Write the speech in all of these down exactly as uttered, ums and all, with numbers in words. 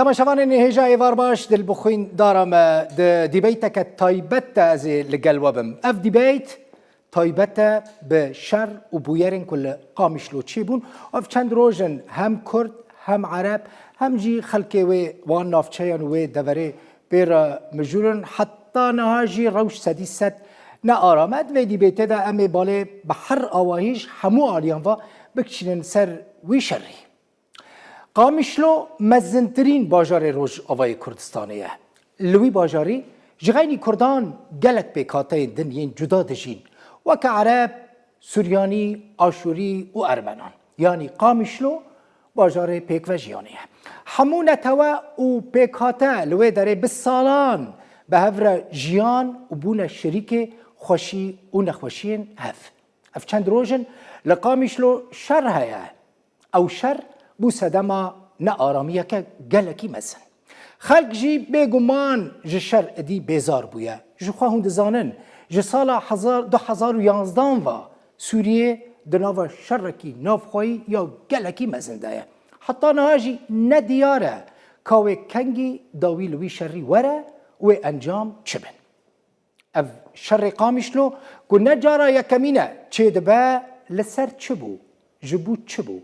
Temaşevanên hêja êvar baş, dil bi xwîn dara me. Di dîbeyteke taybet de ez ê li gel we bim. Ev dîbeyt taybet e bi şer û bûyerên ku li Qamişlo çêbûn. Ev çend roj in hem Kurd, hem Ereb, hem jî xelkê wê wan navçeyan û wê deverê pê re mijûl in. Heta niha jî rewş sedî sed ne aram e. Di vê dîbeytê de em ê balê bi her awahî ji hemû aliyan ve bikişînin ser wî şerî. Qamişlo mezintirîn bajarê Rojavayê Kurdistanê ye. Li wî bajarî ji xeynî Kurdan gelek pêkhateyên din yên cuda dijîn, weke Ereb, Suryanî, Aşûrî û Ermenan. Yanî Qamişlo bajarê pêkvejiyanê ye. Hemû netewe û pêkhate li wê derê bi salan bi hev re jiyan û bûne şirîkê xweşî û nexweşiyên hev. Ev çend roj in li Qamişlo şer heye. Ew şer bû sedema nearamiyeke gelekî mezin. Xelk jî bêguman ji şer êdî bêzar bûye. Ji xwe hûn dizanin, ji sala hezar, du hezar û yanzdan ve Sûriyê di nava şerekî navxweyî ya gelekî mezin de ye. Heta niha jî ne diyar e ka wê kengî dawî li wî şerî were û wê encam çi bin. Ev şerê Qamişlo ku ne cara yekemîn e çêdibe, li ser çi bû? Ji bo çi bû?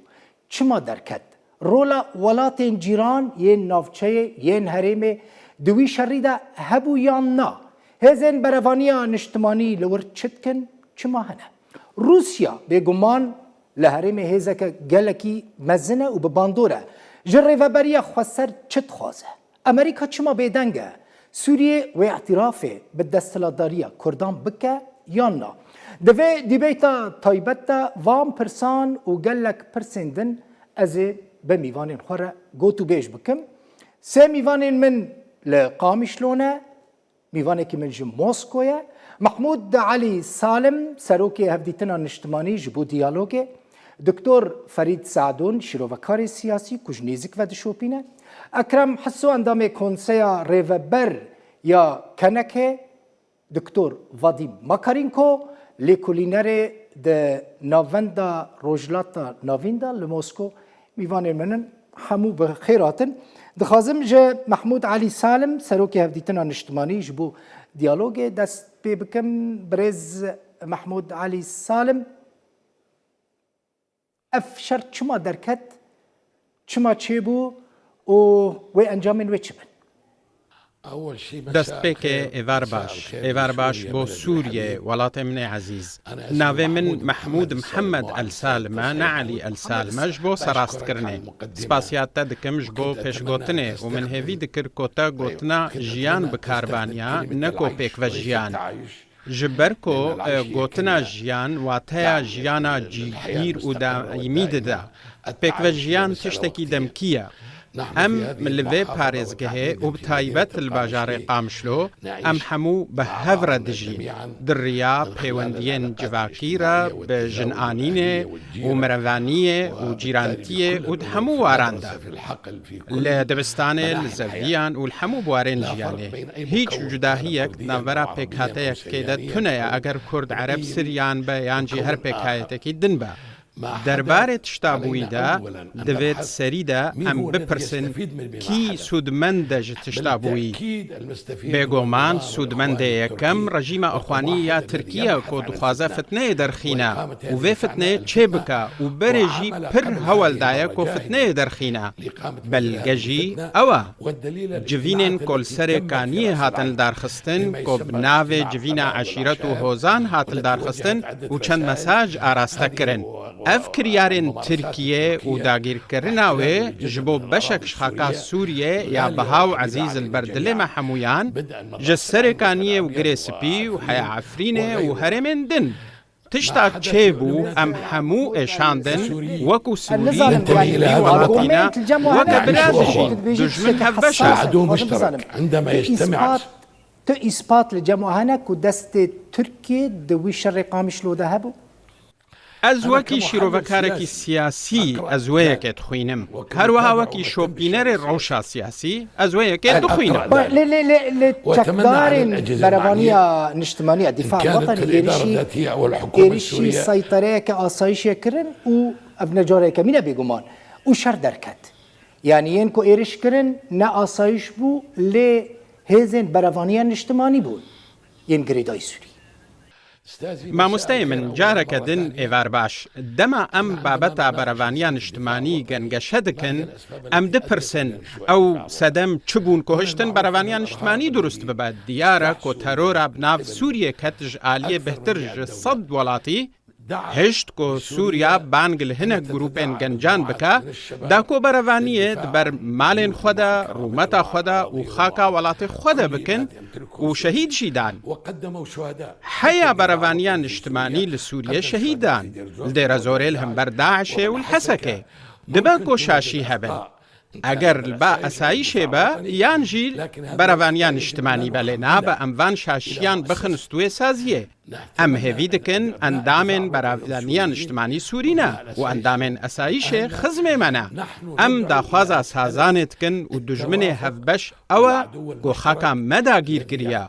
Çima derket? Rola welatên cîran yên navçeyê, yên herêmê di wî şerî de hebû yan na? Hêzên berevaniya niştimanî li wir çi dikin? Çima hene? Rûsya bêguman li herêmê hêzeke gelekî mezin e û bi bandor e. Ji rêveberiya xweser çi dixwaze? Amerîka çima bêdeng e? Sûriyê wê îtirafê bi desthilatdariya Kurdan bike yan na? Di vê dîbeyta taybet de van pirsan û gelek pirsên din ez ê bi mîvanên xwe re gotûbêj bikim. Sê mîvanên min li Qamişlo ne, mîvanekî min ji Mosko ye. Mehmûd Elî Salim, serokê Hevdîtina Niştimanî ji bo Diyalogê, Doktor Ferîd Sadûn, şîrovekarê siyasî ku ji nêzik ve dişopîne, Ekrem Hiso, endamê Konseya Rêveber ya Kenekê, Doktor Vadîm Makarînko, lêkolînerê di Navenda Rojhilata Navîn de li Mosko, mîvanên min in, hemû bi xêr hatin. Dixwazim ji Mehmûd Elî Salim, serokê Hevdîtina Niştimanî ji bo Diyalogê dest pê bikim. Birêz Mehmûd Elî Salim, ev şer çima derket, çima çêbû û wê encamên wê çi bin? Destpêkê êvar baş. Êvar baş bo Sûriyê, welatê min ê ezîz. Navê min Mehmûd Mihemed El Salim e, ne Elî El Salim e, ji bo serastkirinê. Spasiya te dikim ji bo pêşgotinê û min hêvî dikir ku te gotina jiyan bi kar baniya, ne ku pêkve jiyan. Ji ber ku, e, gotina jiyan, wateya jiyana cîgîr û daîmî dide. Pêkve jiyan tiştekî demkî ye. Em li vê parêzgehê û bi taybet li bajarê Qamişlo, em hemû bi hev re dijîn. Di riya pêwendiyên civakî re, bi jinanînê û mirevaniyê û cîrantiyê û di hemû waran de. Li dibistanê, li zeviyan û li hemû buwarên jiyanê. Hîç cudahiyek di navbera pêkhateyekê de tune ye, eger Kurd, Ereb, Siryan be yan jî her pêkhayetekî din be. Derbarê tişta bûyî de, divê di serî de em bipirsin, kî sûdmend e ji tişta bûyî? Bêguman sûdmendê yekem rejîma Ixwanî ya Tirkî ye ku dixwaze fitneyê derxîne û vê fitneyê çêbike û berê jî pir hewel daye ku fitneyê derxîne. Belge jî ew e. Civînên ku li serê kaniyê hatin lidarxistin, ku bi navê civîna eşîret û hozan hat lidarxistin û çend mesaj araste kirin. Ev kiryarên Tirkiyê û dagîrkirina wê ji bo beşek ji xaka Sûriyê ya biha û ezîz li ber dilê me hemûyan, ji Serê Kaniyê û Girê Spî û Heya Efrînê û herêmên din. Tişta çêbû, em hemû êşandin, wekû Sûrî, wekû welatî ne, weke bira dijîn, dijmin hevbeş e. Tu îspat li cem we hene ku destê Tirkiyê di wî şerê Qamişlo de hebû? Ez wekî şîrovekarekî siyasî, ez wê yekê dixwînim. Her wiha wekî şopînerê rewşa siyasî, ez wê yekê dixwînim. Lê, lê, lê, lê çekdarên berevaniya niştimaniya, Dîfa Wetanî, êrişî, êrişî seytereyeke asayişê kirin û ev ne cara yekemîn e bêguman. Û şer derket. Yanî yên ku êrîş kirin ne asayîş bû, lê hêzên berevaniya niştimanî bûn yên girêdayî Sûrî. Mamosteyê min, careke din êvar baş. Dema em babeta berevaniya niştimanî gengeşe dikin, em dipirsin, ew sedem çi bûn ku hiştin berevaniya niştimanî durust bibe? Diyar e ku terora bi nav Sûriyê ket ji aliyê bihtir ji sed welatî, hişt ku Sûriya bang li hinek grûpên gencan bike, da ku berevaniyê di ber malên xwe de, rûmeta xwe de û xaka welatê xwe de bikin û şehîd jî dan. Heya berevaniya niştimanî li Sûriyê şehîd dan. Li Dêrezorê, li hember DAIŞê û li Hesekê. Dibe ku şaşî hebin. Eger li ba esayîşê be yan jî berevaniya niştimanî be, lê nabe em van şaşiyan bixin stûyê saziyê. Em hêvî dikin endamên berevaniya niştimanî Sûrî ne û endamên esayîşê xizmê me ne. Em daxwaza sazanê dikin û dijminê hevbeş ew e ku xaka me dagîr kiriye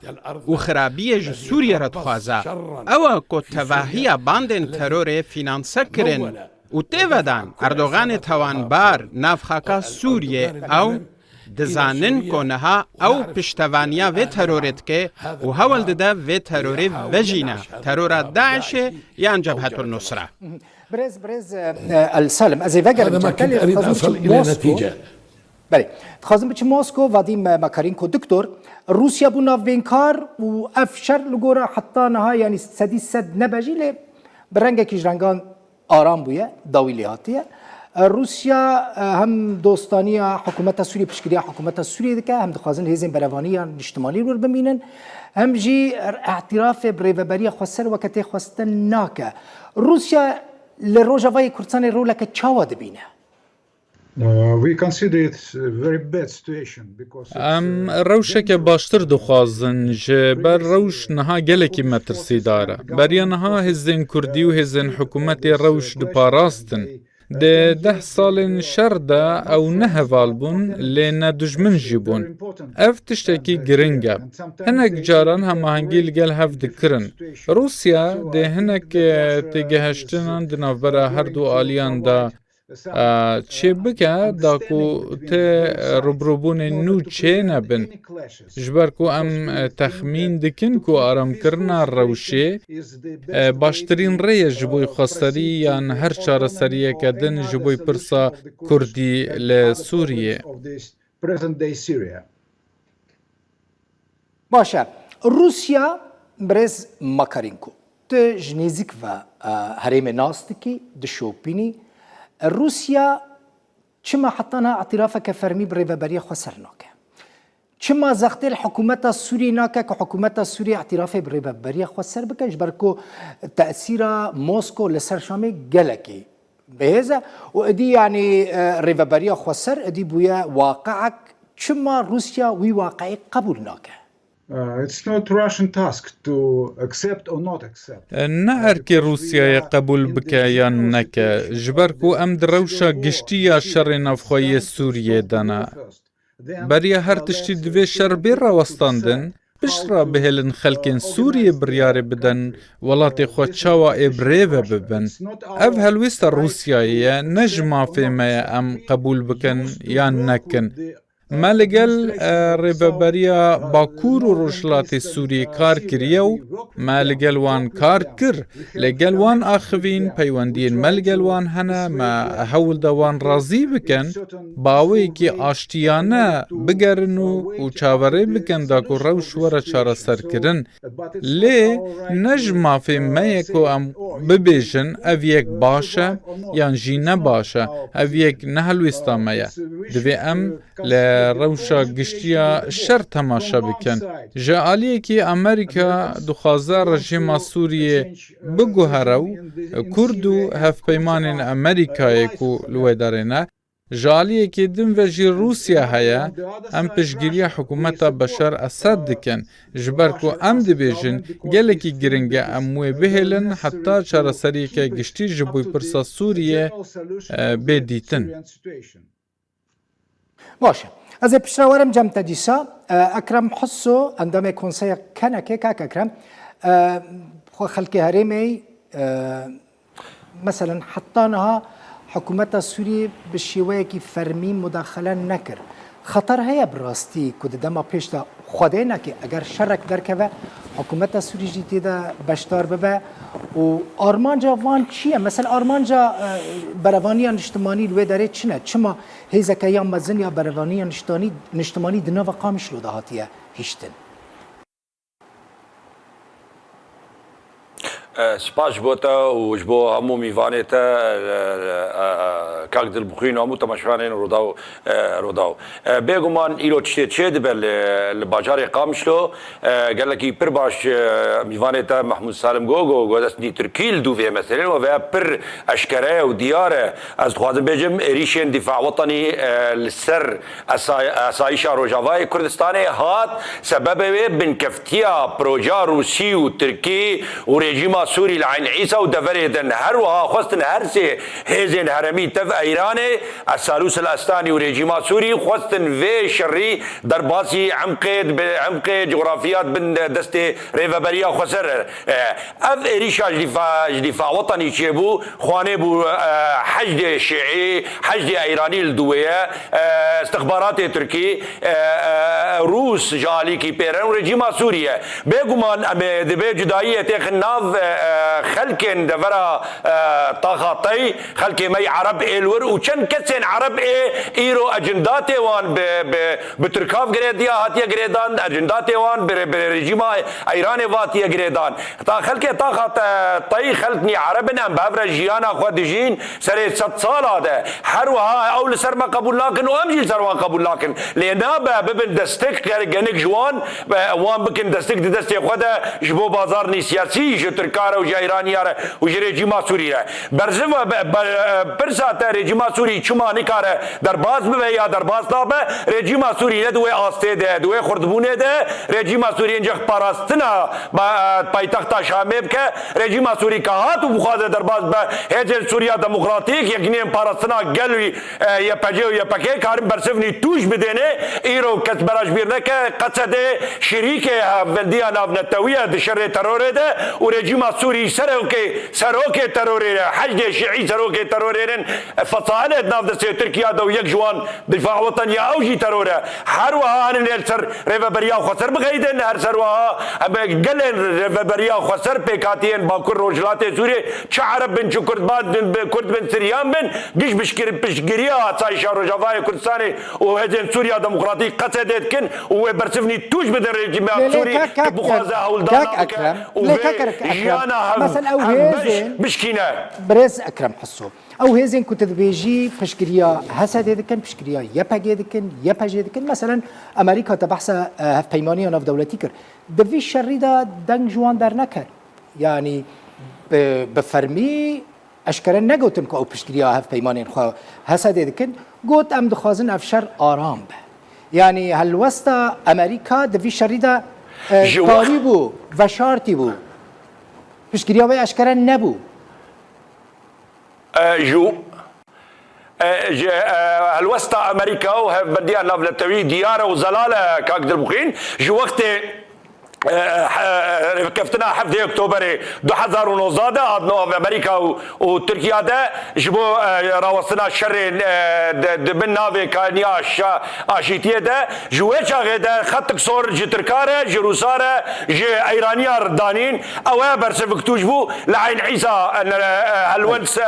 û xirabiyê ji Sûriyê re dixwaze. Ew e ku tevahiya bandên terorê fînanse kirin û tê vedan. Erdoganê tawanbar nav xaka Sûriyê ew dizanin ku niha ew piştevaniya vê terorê dike û hewl dide vê terorê vejîne, terora DAIŞê yan Cebhetul Nusra. Birêz, birêz, e, El Salim, ez ê vegerim هذا ما كنت أريد أصل إلى نتيجة. Belê. Dixwazim biçim Mosko, Vadîm Makarinko, doktor. Rûsya bû navbênkar û ev şer li gora heta niha, yanî sedî sed nebe jî, lê bi rengekî ji rengan aram bûye, dawî lê hatiye. E, Rûsya, e, hem dostaniya hikûmeta Sûriyê, piştgiriya hikûmeta Sûriyê dike, hem dixwazin hêzên berevanî ya niştimanî li wir bimînin, hem jî îtirafê bi rêveberiya xweser weke tê xwestin nake. Rûsya li Rojavayê Kurdistanê roleke çawa dibîne? Uh, we consider it a very bad situation because it's, Em uh, rewşeke dangerous. Baştir dixwazin, ji ber rewş niha gelekî metirsîdar e. Beriya niha hêzên Kurdî û hêzên hikûmetê rewş diparastin. Di deh salên şer de ew ne heval bûn, lê ne dijmin jî bûn. Ev tiştekî giring e. Hinek caran hemahengî li gel hev dikirin. Rûsya dê hinek, e, têgihiştinan di navbera her du aliyan de, e, çêbike, da ku ti rûbirûbûnên nû çênebin. Ji ber ku em, e, texmîn dikin ku aramkirina rewşê, e, baştirîn rê ye ji bo xweserî yan her çareseriyeke din ji bo pirsa Kurdî li Sûriyê. Baş e. Rûsya, birêz Makarinko, tu ji nêzîk ve, e, herêmê nas dikî, dişopînî. Rûsya çima heta niha îtirafeke fermî bi rêveberiya xweser nake? Çima zextê li hikûmeta Sûriyê nake ku hikûmeta Sûriyê îtirafê bi rêveberiya xweser bike, ji ber ku tesîra Mosko li ser Şamê gelekî bihêz e û êdî, yanî, e, rêveberiya xweser êdî bûye waqiek. Çima Rûsya wî waqieyê qebûl nake? Uh, it's not Russian task to accept or not accept. Ne erkê Rûsyayê qebûl bike yan neke, ji ber ku em di rewşa giştî ya şerê navxweyî yê Sûriyê de ne. Beriya her tiştî divê şer bê rawestandin, piştre bihêlin xelkên Sûriyê biryarê bidin welatê xwe çawa ê bi rê ve bibin. Ev helwêsta Rûsyayê ye, ne ji mafê me ye em qebûl bikin yan nekin. Me li gel, e, rêveberiya Bakur û Rojhilatê Sûriyê kar kiriye û me li gel wan kar kir. Li gel wan axivîn, peywendiyên me li gel wan hene, me hewl da wan razî bikin, bi awayekî aştiyane bigerin û, û çaverê bikin da ku rewş were çareserkirin. Lê ne ji mafê me ye ku em bibêjin ev yek baş e yan jî ne baş e, ev yek ne helwêsta me ye. Divê em li rewşa giştî ya şer temaşe bikin. Ji aliyekî Amerîka dixwaze rejîma Sûriyê biguhere û Kurd û hevpeymanên Amerîkayê ku li wê derê ne, ji aliyekî din ve jî Rûsya heye, em piştgiriya hikûmeta Beşar Esad dikin, ji ber ku em dibêjin gelekî giring e em wê bihêlin heta çareseriyeke giştî ji bo pirsa Sûriyê, e, bê dîtin. Baş e. Ez ê piştre werim cem te dîsa. E, Ekrem Hiso, endamê Konseya Kenekê, kak Ekrem, e, xwe xelkê herêmê, e, meselen heta niha Hikûmeta Sûriyê bi şêweyekî fermî mudaxele nekir. Xeter heye bi rastî ku di dema pêş de Xwedê neke eger şerek derkeve, hikûmeta Sûrî jî tê de beşdar bibe û armanca van çi ye? Mesela armanca, e, berevaniya niştimanî li wê derê çi ne? Çima hêzeke ya mezin ya berevaniya niştanî-, niştimanî di nava Qamişlo de hatiye hiştin? E, spas ji bo te û ji bo hemû mîvanê te, e, e, e, kak Dilbixwîn û hemû temaşevanên Rûdaw, e, Rûdaw. E, bêguman îro tiştê çê dibe li, li bajarê Qamişlo, e, gelekî pir baş, e, mîvanê te Mehmûd Salim Gogo, go destnî Tirkî li dû vê meselê û vê pir eşkere ye û diyar e. Ez dixwazim bêjim, êrîşên Dîfa Wetenî, e, li ser Esay-, Esayîşa Rojavayê Kurdistanê hat sebebê wê binkeftiya proja Rûsî û Tirkî û rejîma Sûrî li Eyn Îsa û deverê din. Her wiha xwestin her sê hêzên herêmî tev Eyranê, Esalûs el Estanî û rejîma Sûrî xwestin vê şerî derbasî emqê, bi emqê cografiya bin destê Rêveberiya Xweser e. Ev êrîşa ji Dîfa, ji Dîfa Wetenî çêbû, xwanê bû, e, heşdê şiî, heşdê eyranî li dû wê ye, e, istixbaratê tirkî, e, e, rûs ji alîkî pê re û rejîma Sûrî ye. Bêguman em ê dibê cudayiyê têxin nav, e, e, xelkên devera, e, taxa tey, xelkê me yî Ereb ê li wir û çend kesên Ereb ê îro ecindatê wan bi, bi, bi Tirkav girêdiya hatiye girêdan, ecindatê wan bi, bi rejîma Eyranê ve hatiye girêdan. Ta xelkê taxa te, tey xelk nî Ereb in, em bi hev re jiyana xwe dijîn serê sed sala de. Her wiha ew li ser me qebûl nakin û em jî li ser wan qebûl nakin. Lê nabe bibin destek ger-, genik ji wan, be-, wan bikin destek di destê xwe de ji bo bazarnî siyasî ji Tirka re û ji Eyraniya re û ji rejîma Sûrî re. Bersiv be-, be-, pirsa te rejîma Sûrî çima nikare derbas bibe ya derbas nabe? Rejîma Sûrî ne di wê astê de, di wê xurtbûnê de, rejîma Sûrî encex parastina ba-, paytexta Şamê bike. Rejîma Sûrî ka hat û bixwaze derbas be, hêzên Sûriya Demokratîk, Yekîneyên Parastina Gel û, e, Y P G û Y P G karin bersivnî tûj bidêne. Îro kes bera ji bîr neke, Qesedê şirîkê hevvendiya navnetewî ye di şerê terorê de û rejîma Sûrî serokê, serokê terorê ye. Heşdê şiî serokê terorê ne. Fesailê di nav destê Tirkiya de û yek ji wan Difa Wetenî ya ew jî teror e. Her wiha hanin ê li ser Rêveberiya Xweser bixeyidin, her ser wiha em ê gelên Rêveberiya Xweser pêkhatiyên Bakur Rojhilatê Sûriyê, çi Ereb bin, çi Kurd bin, Kurd bin, Siryan bin, giş piştgir-, piştgiriya Asayîşa Rojavayê Kurdistanê û Hêzên Sûriya Demokratîk Qesedê dikin û wê bersivnî tûj bidin rejîma Sûrî ku bixwaze hewldana bike û vê jiyana hev, hev beş bişkîne. Birêz Ekrem Hiso. Ew hêzên ku tu dibêjî piştgiriya H S D'ê dikin, piştgiriya Y P G dikin, Y P J dikin. Meselen Amerîka te behsa, e, hevpeymaniya navdewletî kir. Di vî şerî de deng ji wan derneket. Yanî bi, bi fermî eşkere negotin ku ew piştgiriya hevpeymanên xwe H S D'ê dikin. Got, em dixwazin ev şer aram be. Yanî helwesta Amerîka di vî şerî de, e, Ji we- tarî bû, veşartî bû. Piştgiriya wê eşkere nebû. E, ji, e, ji, e, helwesta Amerîka û hevbendiya navnetewî diyar e û zelal e, kak Dilbixwîn. Ji wextê, e, e, rêvekeftina heftê Oktoberê du hezar û nozdeh de hat nav Amerîka û, û Tirkiya de ji bo, e, rawestina şerê, e, di, di bin navê kaniya şa-, aşîtiyê de ji wê çaxê de xetik sor ji Tirka re, ji Rûsa re, ji Eyraniya re danîn. Ew e bersivik tûj bû. Li Eyn Îsa, e, ne, e, helwest, e, e,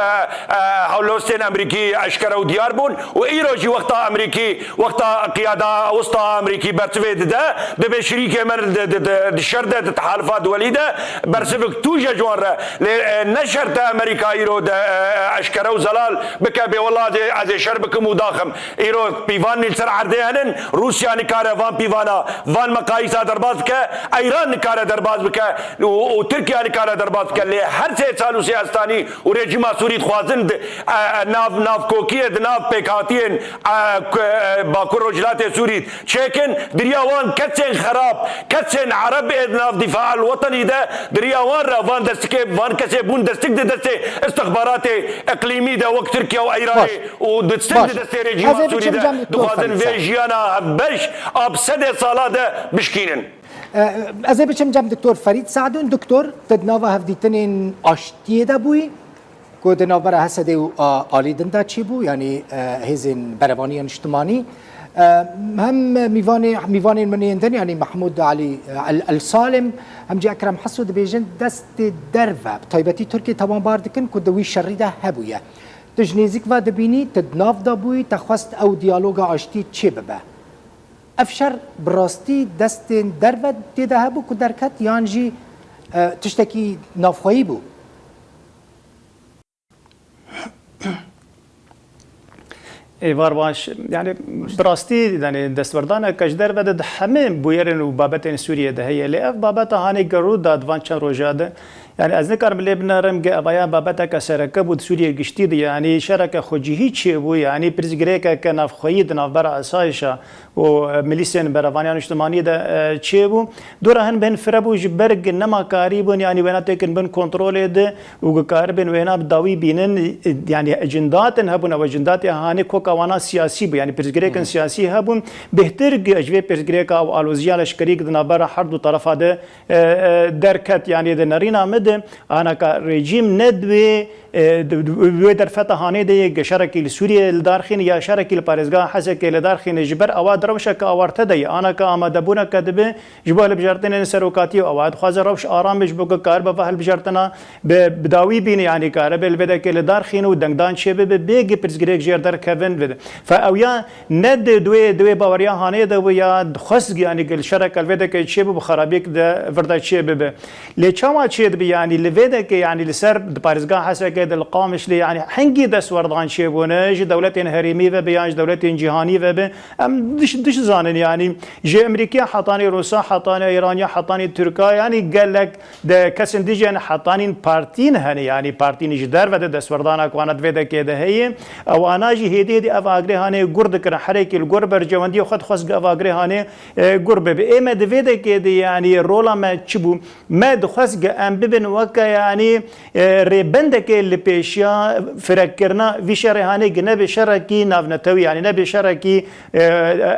helwestên Amerîkî eşkere û diyar bûn û îro jî wexta Amerîkî, wexta qiyada wista Amerîkî bersivê dide, dibê şirîkê me di, di, di, di şer de, di tehalifa duwelî de bersivik tûj e ji wan re. Lê, e, ne şert e Amerîka îro de, e, e, eşkere û zelal bike, bê wela ez ê, ez ê şer bikim û daxim. Îro pîvan li ser erdê henin, Rûsya nikare van pîvana, van meqayîsa derbas bike, Eyran nikare derbas bike û, û Tirkiye nikare derbas bike. Lê her sê Salûsê Estanî û rejîma Sûrî dixwazin di, e, e, nav, navkokiyê, di nav pêkhatiyên, e, ku, e, Bakur Rojhilatê Sûrî çêkin, di riya wan kesên xerab, kesên Ereb ê di nav Dîfa el Wetenî de, di riya wan re van destikê, van kesê bûn destik di destê istixbaratê iqlîmî de wek Tirkiye û Eyranê û di send di destê rejîma Sûrî de dixwazin vê jiyana hevbeş a bi sedê sala de bişkînin. E, ez ê biçim cem Doktor Ferîd Sadûn. Doktor, tu di nava hevdîtinên aştiyê de bûyî. Ku di navbera H S D û a-, alî din de çêbû, yanî, e, hêzên berevaniya niştimanî, e, hem mîvanê, mîvanên min yên din, yanî Mehmûd Alî, e, El, El Salim, hem jî Ekrem Heso dibêjin destê derve, bi taybetî Tirkiyê tawanbar dikin ku di wî şerî de hebûye. Tu ji nêzîk ve dibînî, tu di nav de bûyî, te xwest ew diyaloga aştî çêbibe. Ev şer bi rastî destên derve tê de hebû ku derket, yan jî, e, tiştekî navxweyî bû? Êvar baş. Yani, bi rastî, yani, destwerdaneke ji derve de di hemî bûyerên û babetên Sûriyê de heye. Lê ev babeta hanê gerû da di van çend roja de. Yani, ez nikarim lê binerim ge evaya babeteke sereke bû di Sûriyê giştî de. Yani, şereke xwecihî çêbû. Yani, pirsgirêkeke navxweyî di navbera esayişa û, e, milîsên berevaniya niştimanî de, e, çêbû. Dora hin bi hin firebû ji ber gi nemakarî bûn, yanî wêna têkin bin kontrolê de û gi karibin wêna bi dawî bînin, e, yanî cindatin hebûn, ew cindatê hanê koka wana siyasî bû, yanî pirsgirêkin Hmm. siyasî hebûn. Bêhtir gi ji vê pirsgirêka û aloziya leşkerî gi di navbera her du terefa de, e, e, derket, yanî di nerîna min de anaka rejîm ne di wê e, di, di, wê derfeta hanê de yê ge şerekî li Sûriyê li dar xîne ya şerekî li parêzgeha Hesekê li dar xîne, ji ber ewa di rewşeke awarte de ye. Aneke amadebûneke dibe ji bo hilbijartinên serokatiyê û ewa dixwaze rewş aram be ji bo ku karibe va hilbijartina bi, bi dawî bîne, yanî karibe li vê dekê li dar xîne û dengdan çêbibe bêgi pirsgirêk jêr derkevin bide. Fe ew ya ne di, di wê, di wê baweriya hanê de bû ya dixwest, yanî, li şereke li vê dekê çêbû bi xerabiyek de vir de çêbibe. Lê çawa çêdibe, yanî, li vê dekê, yanî, li ser di parêzgeha Hesekê de li Qamişlê, yanî, hingî destwerdan çêbûne, ji dewletên herêmî ve be yan ji dewletên cîhanî ve be, em diş-, dişizanin, yanî, ji Emerîkiya hetanî Rûsa, hetanî Îraniya, hetanî Tirka, yanî, gelek de kesên dijên hetanîn partîn hene, yanî, partîn ji derve de destwerdanek wana di vê dekê de heye. Ewana jî hêdî hêdî ev agirê hanê gur dikirin, herekî li gor berjewendiyê xwe dixwest ev agirê hanê, e, gur bibe. Ê me di vê dekê de, yanî, rola me çi bû? Me dixwest ge em bibin weke, yanî, e, rêbendekê li pêşiya firekkirina vî şerê hanê, gi nebe şerekî navnetewî, yanî nebe şerekî, e,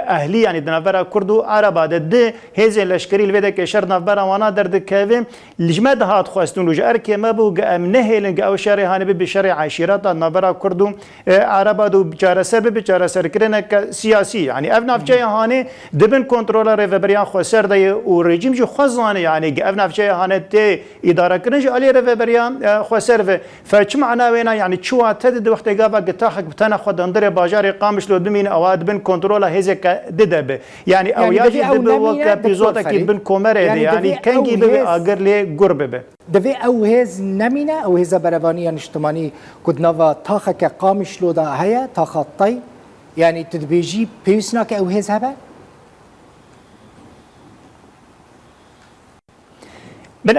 ehlî, yanî di navbera Kurd û Ereba de di hêzên leşkerî li vê dekê şer navbera wana derdikeve. Li ji me dihat xwestin û ji erkê me bû ge em nehêlin ge ew şerê hanê bibe şerê eşîreta di navbera Kurd û e, Ereba de û çareser bibe, çareserkirineke siyasî. Yanî ev navçeya hanê di bin kontrola rêveberiya xweser de ye û rejîm jî xwe zane, yanî ge ev navçeya hanê tê îdarekirin ji alî rêveberiya, e, xweser ve. Fe çi mana wêna, yanî çi wate dide wextê gava gi taxek bi tena xwe di hundirê bajarê Qamişlo bimîne, ewa di bin kontrola hêzeke dide be. Yanî ew Yanî ya divê jî ew dibe nemîne, weke Doktor pîzotekî Ferîd. Bin komerê de, Yanî yanî divê kengî ew bibe, hêz agir lê gur bibe. Divê ew hêz nemîne, ew hêza berevaniya niştimanî ku di nava taxeke Qamişlo de heye, taxa Tay, yanî tu dibêjî pêwîst nake ew hêz hebe? Bin,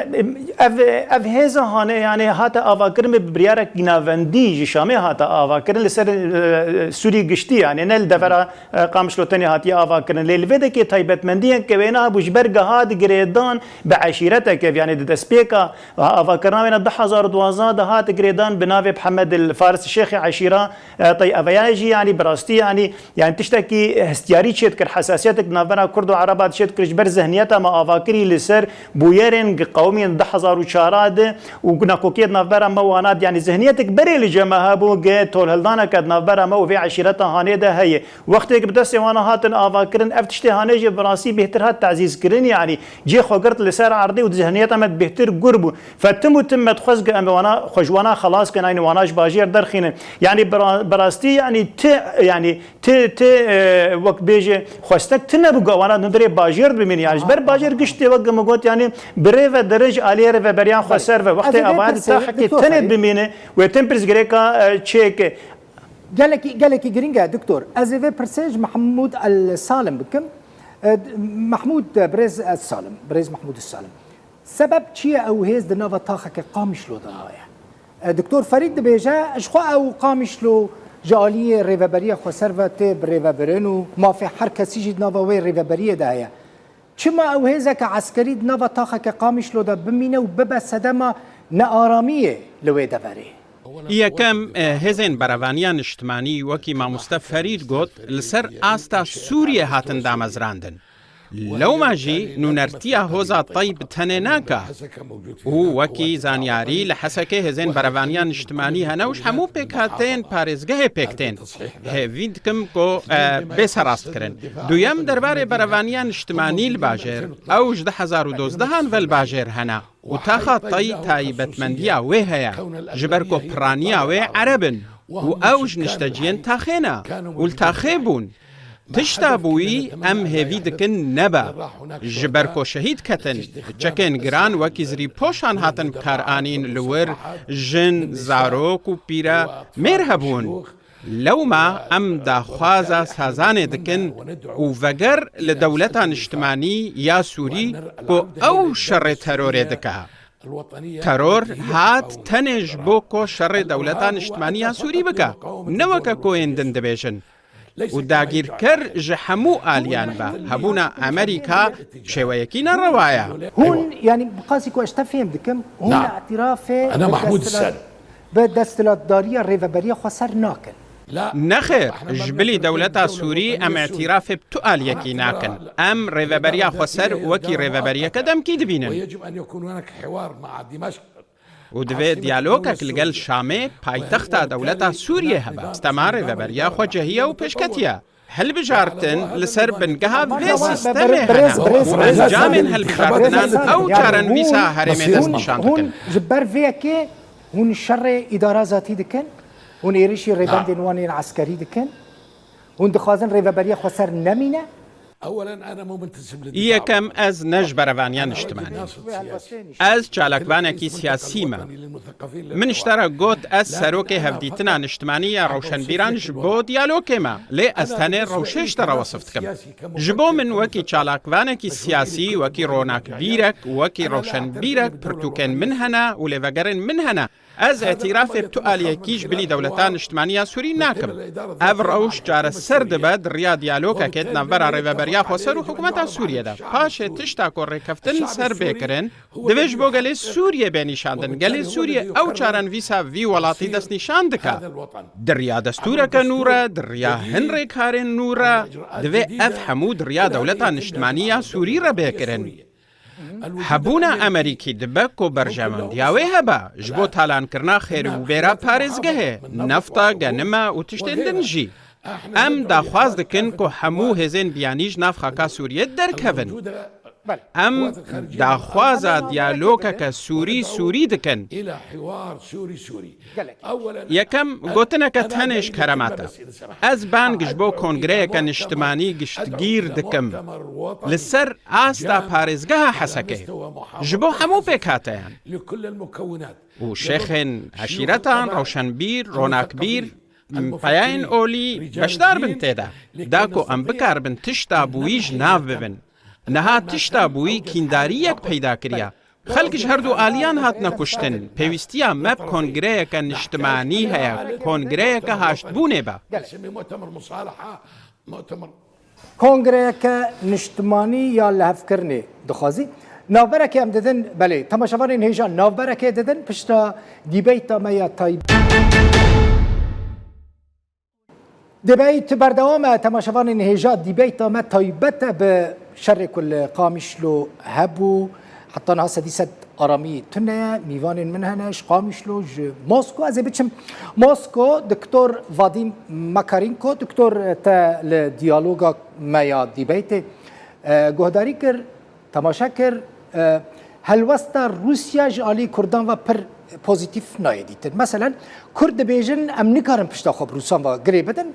ev, ev hêza hanê, yanî hate avakirin bi biryarekî navendî ji Şamê hate avakirin li ser, e, Sûrî giştî, yanî ne li devera, e, Qamişlo tenê hatiye avakirin. Lê li vê dekê taybetmendiyeke wêna hebû ji ber giha di girêdan bi eşîreteke, yanî di destpêka avakirina wêna du hezar û duwazdeh de hat girêdan bi navê Mihemed el Faris Şêxê Eşîra, e, Tay Eveya jî, yanî bi rastî, yanî, yanî tiştekî hestiyarî çêdikir, hesasiyetek di navbera Kurd û Ereba de çêdikir ji ber zihniyeta me avakirî li ser bûyerên gi qewimîn du hezar û çar de û nakokiyê di navbera me wana de, yanî zihniyetek berê li cem me hebû, gi tolhildaneke di navbera me û vê eşîreta hanê de heye. Wextê ku bi destê wana hatin avakirin, ev tiştê hanê jî bi rastî bêhtir hat tezîzkirin, yanî cê xwe girt li ser erdê û di zihniyeta me de bêhtir gur bû. Fe tim û tim me dixwest ku em wana xwe ji wana xelas kin, yanî wana ji bajêr derxînin. Yanî bi ra-, bi rastî, yanî ti, yanî ti, ti, e, wek bêje xwestek ti nebû ku wana di hundirê bajêr de bimînin. Yanî ji ber bajêr giştê wek min got, yanî bi rê ve dirin ji aliyê rêveberiyan xweser ve. Wextê ava di taxekê tenê bimîne, wê tim pirsgirêka, e, çêke. Gelekî, gelekî girîng e, doktor. Ez ê vê pirsê ji Mehmûd El Salim bikim. E, Mehmûd, e, birêz Ez Salim, birêz Mehmûd El Salim. Sebeb çi ye ew hêz di nava taxeke Qamişlo de maye? E, doktor Ferîd dibêje, ji xwe ew Qamişlo ji aliyê Rêveberiya Xweser ve tê birêvebirin û mafê her kesî jî di nava wê rêveberiyê de heye. Çima ew hêzeke eskerî di nava taxeke Qamişlo de bimîne û bibe sedema nearamiyê li wê deverê? Yekem, e, hêzên berevaniya niştimanî, wekî mamoste Ferîd got, li ser asta Sûriyê hatin damezrandin. Lewma jî nûnertiya hoza Tayî bi tenê nake. Û wekî zanyarî li Hesekê hêzên berevaniya niştimanî hene û ji hemû pêkhateyên parêzgehê pêk tên. Hêvî dikim ku, e, bê serrast kirin. Duyem, derbarê berevaniya niştimanî li bajêr, ew ji du hezar û dozdehan ve li bajêr hene. Û taxa Tayî taybetmendiya wê heye, ji ber ku piraniya wê Ereb in û ew ji nişteciyên taxê ne û li taxê bûn. Tişta bûyî em hêvî dikin nebe. Ji ber ku şehîd ketin, çekên giran wekî zirîpoşan hatin bikaranîn li wir, jin, zarok û pîre mêr hebûn. Lewma em daxwaza sazanê dikin û veger li dewleta niştimanî ya Sûrî ku ew şerê terorê dike. Teror hat tenê ji bo ku şerê dewleta niştimanî ya Sûrî bike. Ne weke ku yên din dibêjin. Û dagîrker ji hemû aliyan be, hebûna Amerîka şêweyekî nerewa ye. Hûn, yanî, bi qasî ku ez te fêm dikim, hûn Na. îtirafê Ana bi Mahmud desthilat-, Sen. bi desthilatdariya rêveberiya xweser nakin. Nexêr, ji bilî dewleta Sûrî em îtirafê bi tu aliyekî nakin. Em rêveberiya xweser wekî rêveberiyeke demkî dibînin. Û divê diyalogek li gel Şamê, paytexta dewleta Sûriyê, hebe. Stema rêveberiya xwe cehiye û pêşketiye. Hilbijartin li ser bingeha vê sîstemê hene. Encamên hilbijartinan ew çarenivîsa herêmê destnîşan dikin. Hûn ji ber vê yekê hûn şerê îdara zatî dikin? Hûn êrişî rêbendên wan ên eskerî dikin? Hûn dixwazin rêveberiya xweser nemîne? Yekem, ez ne ji berevaniya niştimanî. Ez çalakvanekî siyasî me. Min ji te re got ez serokê Hevdîtina Niştimanî ya Rewşenbîran ji bo diyalogê me, lê ez tenê rewşê ji te re wesif dikim. Ji bo min wekî çalakvanekî siyasî, wekî ronakbîrek, wekî rewşenbîrek, pirtûkên min hene û lêvegerên min hene. Ez îtirafê bi tu aliyekî ji bilî dewleta niştimanî ya Sûrî nakim. Ev rewş çareser dibe di riya diyalogekê di navbera Rêveberiya Xweser û hikûmeta Sûriyê de. Paşê tişta ku rêkeftin li ser bê kirin, divê ji bo gelê Sûriyê bê nîşandin. Gelê Sûriyê ew çarenivîsa vî welatî destnîşan dike. Di riya destûreke nû re, di riya hin rêkarên nû re, divê ev hemû di riya dewleta niştimanî ya Sûrî re bê kirin. Hebûna Amerîkî dibe ku berjewendiya wê hebe ji bo talankirina xêr û bêra parêzgehê, nefta, genime û tiştên din jî. Em daxwaz dikin ku hemû hêzên biyanî ji nav xaka Sûriyê derkevin. Em daxwaza diyalogeke Sûrî-Sûrî dikin. Yekem, gotineke tenê ji kerema te. Ez bang ji bo kongreyeke niştimanî giştgîr dikim li ser asta parêzgeha Hesekê ji bo hemû pêkhateyan û şêxên eşîretan, rewşenbîr, ronakbîr, peyayên olî beşdar bin tê de, da ku em bikaribin tişta bûyî ji nav bibin. Niha tişta bûyî kîndariyek peyda kiriye. Xelk ji her du aliyan hatine kuştin. Pêwîstiya me bi kongreyeke niştimanî heye, kongreyeke haştbûnê be. Kongreyeke niştimanî ya lihevkirinê dixwazî. Navberekê em didin, belê, temaşevanên hêja navberekê didin, pişta dîbeyta me ya taybet. Debate berdewam e, temaşevanên hêja, dîbeyta me taybet e bi şerê ku li Qamişlo hebû. Heta niha sedî sed aramî tune ye. Mîvanên min hene ji Qamişlo, ji Mosko. Ez ê biçim Mosko, Doktor Vadim Makarenko. Doktor, te li diyaloga me ya dîbeytê, e, guhdarî kir. Temaşe kir, e, helwesta Rûsya ji alî Kurdan ve pir pozîtîf nayê dîtin. Meselen, Kurd dibêjin, em nikarin pişta xwe bi Rûsan ve girê bidin.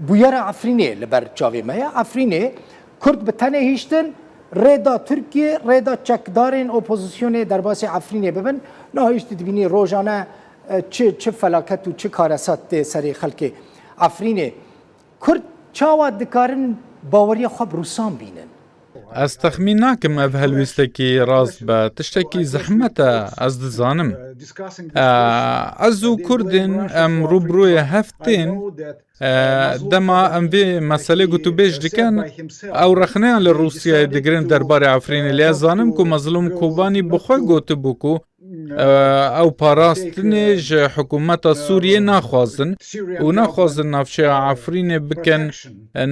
Bûyera Efrînê li ber çavê me ye. Efrînê, Kurd bi tenê hiştin, rê da Tirkiye, rê da çekdarên opozisyonê derbasî Efrînê bibin. Niha hişt dibînî rojane, e, çi, çi felaket û çi karesat tê serê xelkê Efrînê. Kurd çawa dikarin baweriya xwe bi Rûsan bînin? Ez texmîn nakim ev helwîstekî rast be. Tiştekî zehmet e, ez dizanim. E, ez û Kurdên em rû bi rûyê hev tên. E, dema em vê meselê gotûbêj dikin, ew rexneyan li Rûsyayê digirin derbarê Efrînê. Lê ez zanim ku Mezlûm Kobanî bi xwe gotibû ku Ew parastinê ji hikûmeta Sûriyê naxwazin û naxwazin navçeya Efrînê bikin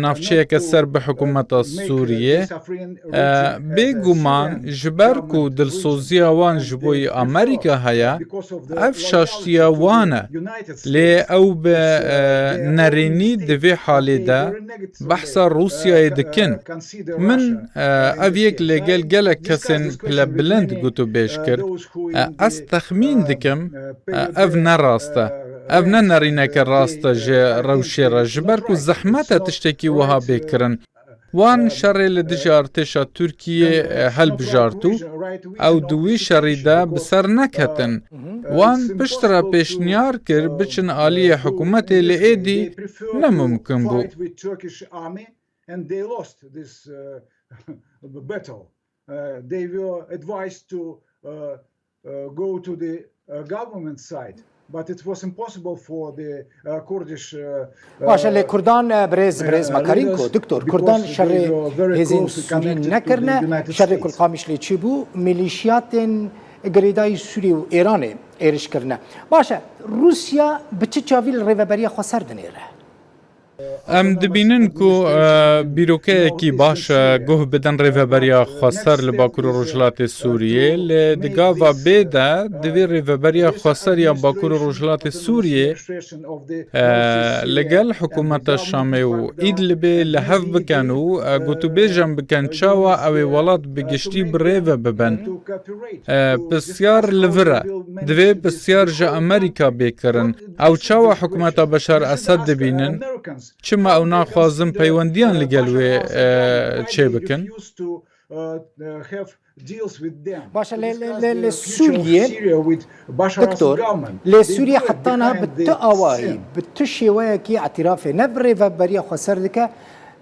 navçeyeke ser bi hikûmeta Sûriyê. Bêguman ji ber ku dilsoziya wan ji bo Amerîka heye, ev şaştiya wan e. Lê ew bi nerênî di vê halê de behsa Rûsyayê dikin. Min ev yek li gel gelek kesên pilebilind gotûbêj kir. Ez texmîn dikim, ev ne rast e. Ev ne nerîneke rast e ji rewşê re, ji ber ku zehmet e tiştekî wiha bê kirin. Wan şerê li dijî artêşa Tirkiyê helbijart û ew di wî şerî de bi ser neketin. Wan piştre pêşniyar kir biçin aliyê hikûmetê, lê êdî ne mumkin bû. But it was impossible for the, uh, Kurdish, uh, Baş e, lê Kurdan, e, birêz, birêz Makarînko, doktor, Kurdan şerê hêzên Sûrî nekirine, şerê ku li Qamişlê çêbû, milîşiyatên girêdayî Sûrî û Êranê êriş kirine. Baş e, Rûsya bi çi çavî li rêveberiya xweser dinêre? Em dibînin ku, e, bîrokeyekî baş e guh bidin rêveberiya xweser li Bakur û Rojhilatê Sûriyê. Lê di gava bê de divê rêveberiya xweser ya Bakur û Rojhilatê Sûriyê, e, li gel hikûmeta Şamê û Îdlibê li hev bikin û, e, gotûbêjan bikin çawa ew ê welat bi giştî bi rê ve bibin. E, pisyar li vir e. Divê pisyar ji Amerîka bê kirin. Ew çawa hikûmeta Beşar Esed dibînin? Çima ew naxwazin peywendiyan li gel wê, e, çêbikin? Baş e, lê, lê, lê, lê Sûriyê, doktor, lê Sûriyê heta niha bi tu awayî, bi tu şêweyekî îtirafê ne bi rêveberiya xweser dike,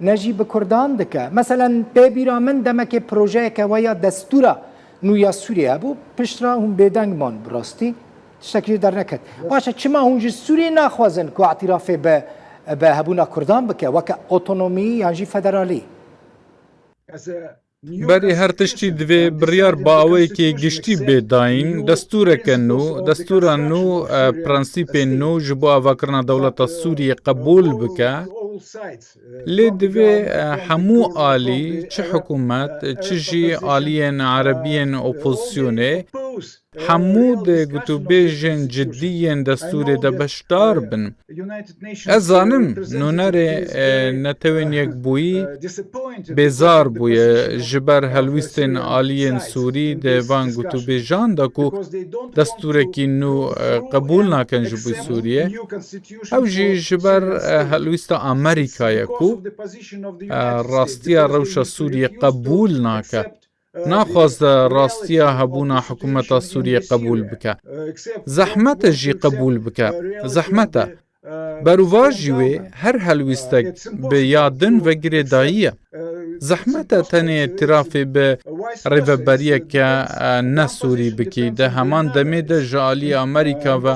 ne jî bi Kurdan dike. Meselen, pê bîra min demekê projeyeke we ya destûra nû ya Sûriyê hebû, piştre hûn bêdeng man bi rastî. Tiştek jê derneket. Baş e, çima hûn ji Sûriyê naxwazin ku îtirafê bi, bi hebûna Kurdan bike, weke otonomî yan jî federalî? Berî her tiştî divê biryar bi awayekî giştî bê dayîn, destûreke nû, destûra nû, e, prensîpên nû ji bo avakirina dewleta Sûriyê qebûl bike. Lê divê, e, hemû alî, çi hikûmet, çi jî aliyên erebiyên opozisyonê, hemû di gotûbêjên cidî yên destûrê de beşdar bin. Ez zanim, nûnerê, e, Netewên Yekbûyî bêzar bûye ji ber helwîstên aliyên Sûrî di van gotûbêjan de ku destûrekî nû, e, qebûl nakin ji bo Sûriyê. Ew jî ji ber, e, helwîsta Amerîkayê ku, e, rastiya rewşa Sûriyê qebûl nake. Naxwaze rastiya hebûna hikûmeta Sûriyê qebûl bike. Zehmet e jî qebûl bike. Zehmet e. Berovajî wê her helwîstek bi ya din ve girêdayî ye. Zehmet e tenê îtirafê bi rêveberiyeke, e, ne Sûrî bikî. Di heman demê de ji alî Amerîka ve,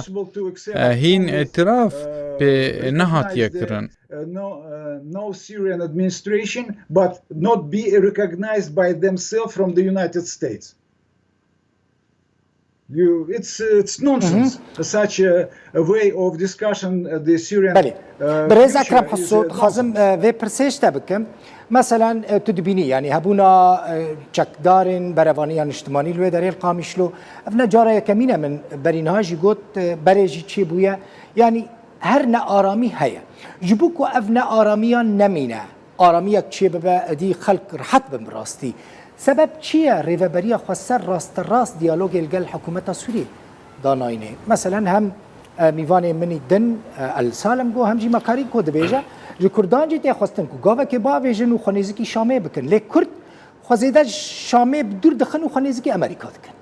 e, hîn îtiraf pê nehatiye kirin. Uh, no, uh, no Syrian administration, but not be recognized by themselves from the United States. You, it's, uh, it's nonsense. Such a, a way of discussion, uh, the Syrian, belê. Uh, birêz Ekrem Hiso, dixwazim, uh, vê pirsê ji te bikim. Meselen, uh, tu dibînî, yanî hebûna, uh, çekdarên Berevaniya Niştimanî li wê derê li Qamişlo, ev ne cara yekemîn e, min berî niha jî got, uh, berê jî çêbûye. Yanî her nearamî heye. Ji bo ku ev nearamiya nemîne, aramiyek çêbibe, êdî xelk rihet bin bi rastî. Sebeb çi ye rêveberiya xweser rasterast diyalogê li gel hikûmeta Sûriyê danayînê? Meselen hem, e, mîvanê min î din, e, El Salem got, hem jî Makarînko dibêje, ji Kurdan jî tê xwestin ku gavekê biavêjin û xwe nêzikî Şamê bikin. Lê Kurd xwe zêde ji Şamê bi dûr dixin û xwe nêzikî Amerîka dikin.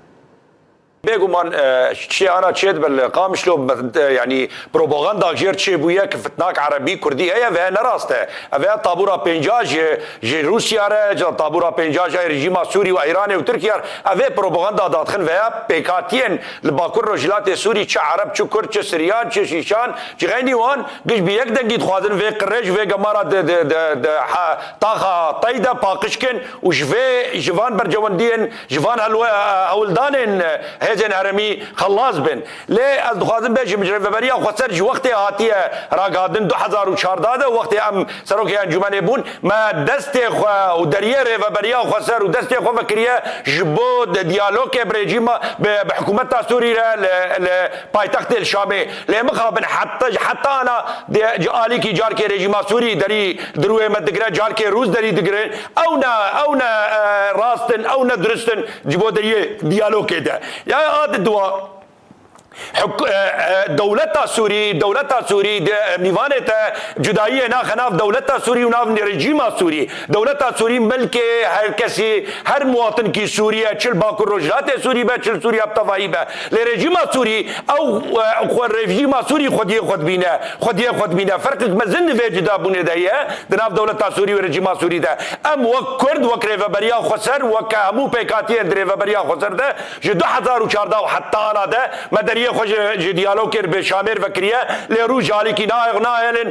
Bêguman, e, çi ana çê dibe li Qamişlo, e, yanî propaganda jêr çêbûye ki fitnak Erebî Kurdî heye, ve ne rast e. Ev ya tabûra pênca ji, ji Rûsya re, ji tabûra pênca ji rejîma Sûrî û Îranê û Tirkiye re. Ev ê propaganda dadixin ve ya pêkhatiyên li Bakur Rojhilatê Sûrî çi Ereb, çi Kurd, çi Siryan, çi Şîşan, çi xeynî wan, giş bi yek dengî dixwazin vê qirê ji vê gemara di, di, di, di, ha, taxa tey de paqij kin û ji vê, ji van bercewendiyên, ji van helwe-, hewldanên, e, Hêzên herêmî xelas bin. Lê ez dixwazim bêjim, ji Rêveberiya Xweser ji wextê hatiye ragihandin du hezar û çardeh de, wextê em Serokê Encûmenê bûn, me destê xwe û deriyê Rêveberiya Xweser û destê xwe vekiriye ji bo di diyalogê bi rejîma, bi, bi hikûmeta Sûrî re li, li paytextê li Şamê. Lê mixabin heta, heta ana de, alîkî carkê rejîma Sûrî derî di rûyê me digire, carkê Rûs derî digire. Ew ne, ew ne, e, rast in, ew ne durist in ji bo deriyê diyalogê de. Ya a di dua. Huk-, e, e, dewleta Sûrî, dewleta Sûrî de, e, mîvanê te cudayiyê naxe nav dewleta Sûrî û nav rejîma Sûrî. Dewleta Sûrî milkê her kesî, her muwatinkî Sûrî ye, çi li Bakur Rojhilatê Sûrî be, çi li Sûriya bi tevahî be. Lê rejîma Sûrî, ew, e, xwe rejîma Sûrî xwediyê xwe dibîne, xwediyê xwe dibîne. Ferqek mezin di vê cudabûnê de ye, di nav dewleta Sûrî û rejîma Sûrî de. Em wek Kurd, wek Rêveberiya Xweser, wek hemû pêkhatiyên di Rêveberiya Xweser de, ji du hezar û çardeh û heta ana de me deriyê xwe ji, ji diyalogê bi Şamê re vekiriye, lê rû ji alîkî nayê-, nahêlin,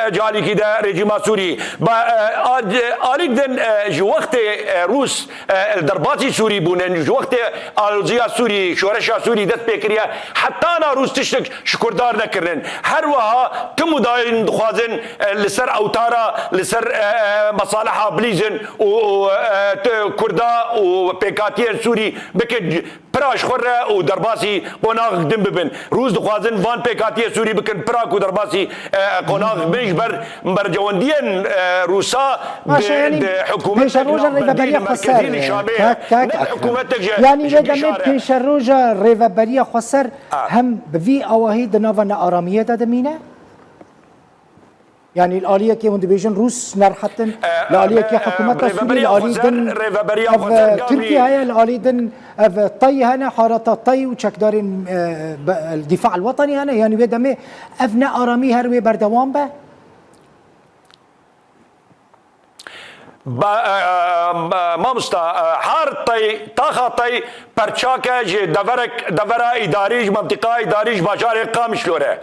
e, ji alîkî de rejîma Sûrî. Ba, e, a, alîk din, e, ji wextê, e, Rûs, e, derbasî Sûrî bûnin, ji wextê aloziya Sûrî, şoreşa Sûrî dest pê kiriye, heta ana Rûs tiştek ji Kurdan nekirin. Her wiha tim û dayîn dixwazin, e, li ser ewtara, li ser, e, e, mesaliha bilîzin û, û, e, tu Kurda û pêkhatiyên Sûrî bikin pira ji xwe re û derbasî qonaxek din bibin. Rûs dixwazin van pêkhatiyê Sûrî bikin pira ku derbasî, e, qonaxek bin ji ber bercewendiyên, e, Rûsa Baş e, di, yanî di hikûmetek pêşeroja navbendî Rêveberiya li merkezî Xweser, li e, Şamê, kak, kak ne Ekrem. Hikûmetek ji, Yanî ji wê demê bişar e. Pêşeroja Rêveberiya Xweser A. hem bi vî awahî di nava nearamiyê de dimîne? Yanî li aliyekê hûn dibêjin Rûs nerihet in, E, li aliyekê e, hikûmeta Sûrî, li Rêveberiya alî Xweser, din Rêveberiya ev, Xweser e, gavî Tirkiye heye, li alî din ev, e, Tay hene, harata Tay û çekdarên, e, be-, Dîfa el Wetenî hene. Yanî wê demê ev nearamî her wê berdewam be? Ba-, e, e, e, mamosta, e, har Tay, taxa Tay perçak e ji deverek, devera îdarî, ji mentiqa îdarî, ji bajarê Qamişlo re.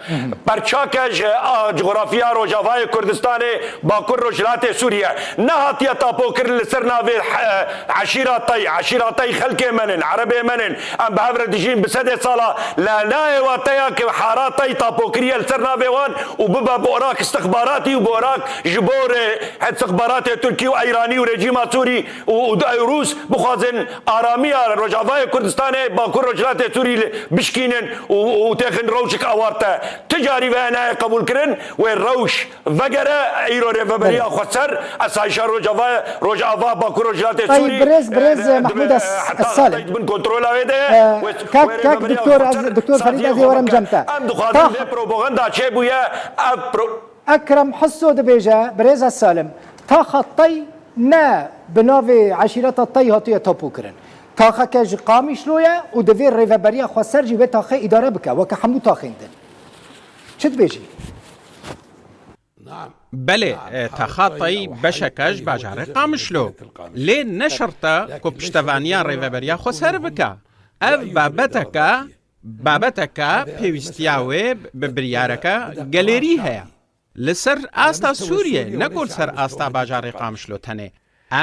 Perçak e ji, a, coğrafya Rojavayê Kurdistanê, Bakur Rojhilatê Sûriye. Nehatiye tapokirin li ser navê, e, eşîra Tay. Eşîra Tay xelkê me nin, erebê me nin. Em bi hev re dijîn bi sedê sala. La nayê wateya ke hara Tay tapokiriye li ser navê wan û bibe bi orak istixbaratî û bi orak ji bo re Hestixbaratê Tirkî û Îranî û rejîma Sûrî û, û, û Rûs bixwazin aramiya Rojavayê Kurdistanê, Bakur Rojhilatê Sûrî li bişkînin û, û têxin rewşek awarte. Ti carî ve nayê qebûlkirin, wê rewş vegere, îro Rêveberiya Belê. Xweser, esayişa Rojava, Rojava Bakur Rojhilatê Tay Sûrî, birêz, birêz, e, Mehmûd dibe, Es-, heta, Salim. Heta bin kontrola wê de ye. E, Wê, kak, wê kak Rêveberiya doktor, Xweser ez, doktor Ferîd, saziya ez ê xwe werim bike. Cem te. Em dixwazin Tax- vê propaganda çêbûye, ev pro- Ekrem Hiso dibêje, birêz Ez Salim, taxa Tay ne bi navê eşîreta Tay hatiye tapokirin. Taxeke ji Qamişlo ye û divê Rêveberiya Xweser jî wê taxê îdare bike, weke hemû taxên din. Çi dibêjî? Belê, e, taxa Tay beşeke ji bajarê Qamişlo. Lê ne şert e ku piştevaniya Rêveberiya Xweser bike. Ev babeteke, babeteke pêwîstiya wê bi biryareke gelêrî heye. Li ser asta Sûriyê, ne ku li ser asta bajarê Qamişlo tenê.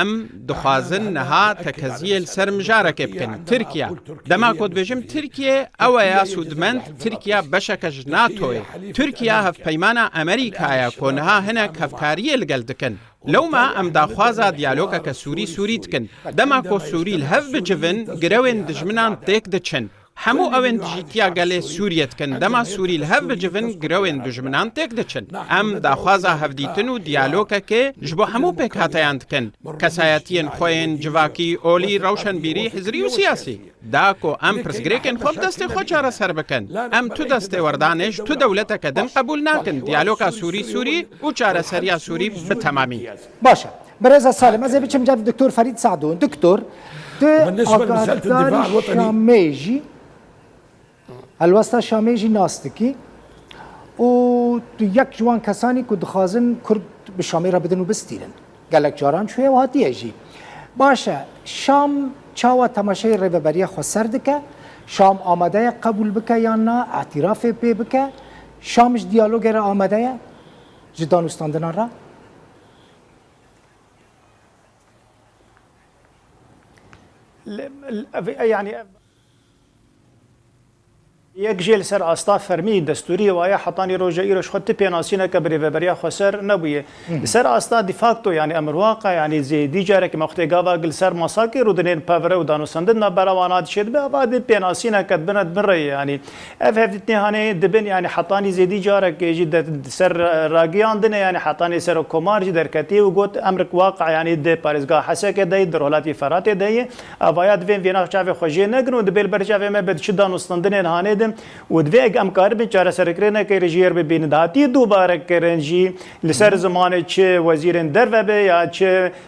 Em dixwazin niha tekeziyê li ser mijarekê bikin. Tirkiye. Dema ku dibêjim Tirkiye, ew e ya sûdmend, Tirkiye beşeke ji natoyê. Tirkiye hevpeymana Amerîka ye ku niha hinek hevkariyê li gel dikin. Lewma em daxwaza diyalogeke Sûrî-Sûrî dikin. Dema ku Sûrî li hev bicivin, girewên dijminan têk diçin. Hemû ew ên dijîtiya gelê Sûriyê dikin. Dema Sûrî li hev bicivin, girewên dijminan têk diçin. Em daxwaza hevdîtin û diyalogekê ji bo hemû pêkhateyan dikin. Kesayetiyên xwe yên civakî, olî, rewşenbîrî, hizrî û siyasî. Da ku em pirsgirêkên xwe bi destê xwe çareser bikin. Em tu destêwerdanê ji tu dewleteke din qebûl nakin. Diyaloga Sûrî-Sûrî û çareseriya Sûrî bi temamî. Baş e. Birêz Ez Salim, ez ê biçim cem Doktor Ferîd Sadûn. Doktor, tu Bi nisbet meseleti agahdar difaa wetenî Şamê jî, helwesta Şamê jî nas dikî û tu yek ji wan kesanî ku dixwazin Kurd bi Şamê re bidin û bistînin. Gelek caran çûye û hatiye jî. Baş e, Şam çawa temaşeyê Rêveberiya Xweser dike? Şam amade ye qebûl bike yan na, îtirafê pê bike? Şam ji diyalogê re amade ye? Ji danûstandinan re? Li, li, ev, e, yanî, ev Yek jê li ser asta fermî, destûrî, waye hetanî roja îro ji xwe ti pênasîneke bi rêveberiya xweser nebûye. Li ser asta de facto, yanî emir waqe, yanî zêdî carekî me wextê gava li ser masakê rûdinên pevre û danûstendin navbera wana dişê dibe, ava di pênasîneke dibine di bin re ye. Yanî ev hevdîtinê hanê dibin, yanî hetanî zêdî carekê jî de ser ragiyandine, yanî hetanî ser komar jî derketî û got, emrik waqe, yanî di parêzgeha Hesekê de ye, di rojhilatî Feratê de ye. Avaya divên vêna çavê xwe jê negrin û dibê li ber çavê me be di çi danûstendinên hanê de û divê eg em karibin çareserkirinekê re jê re bibînin. Dihatî dubare kirin jî li ser zimanê çi wezîrên derve be ya çi,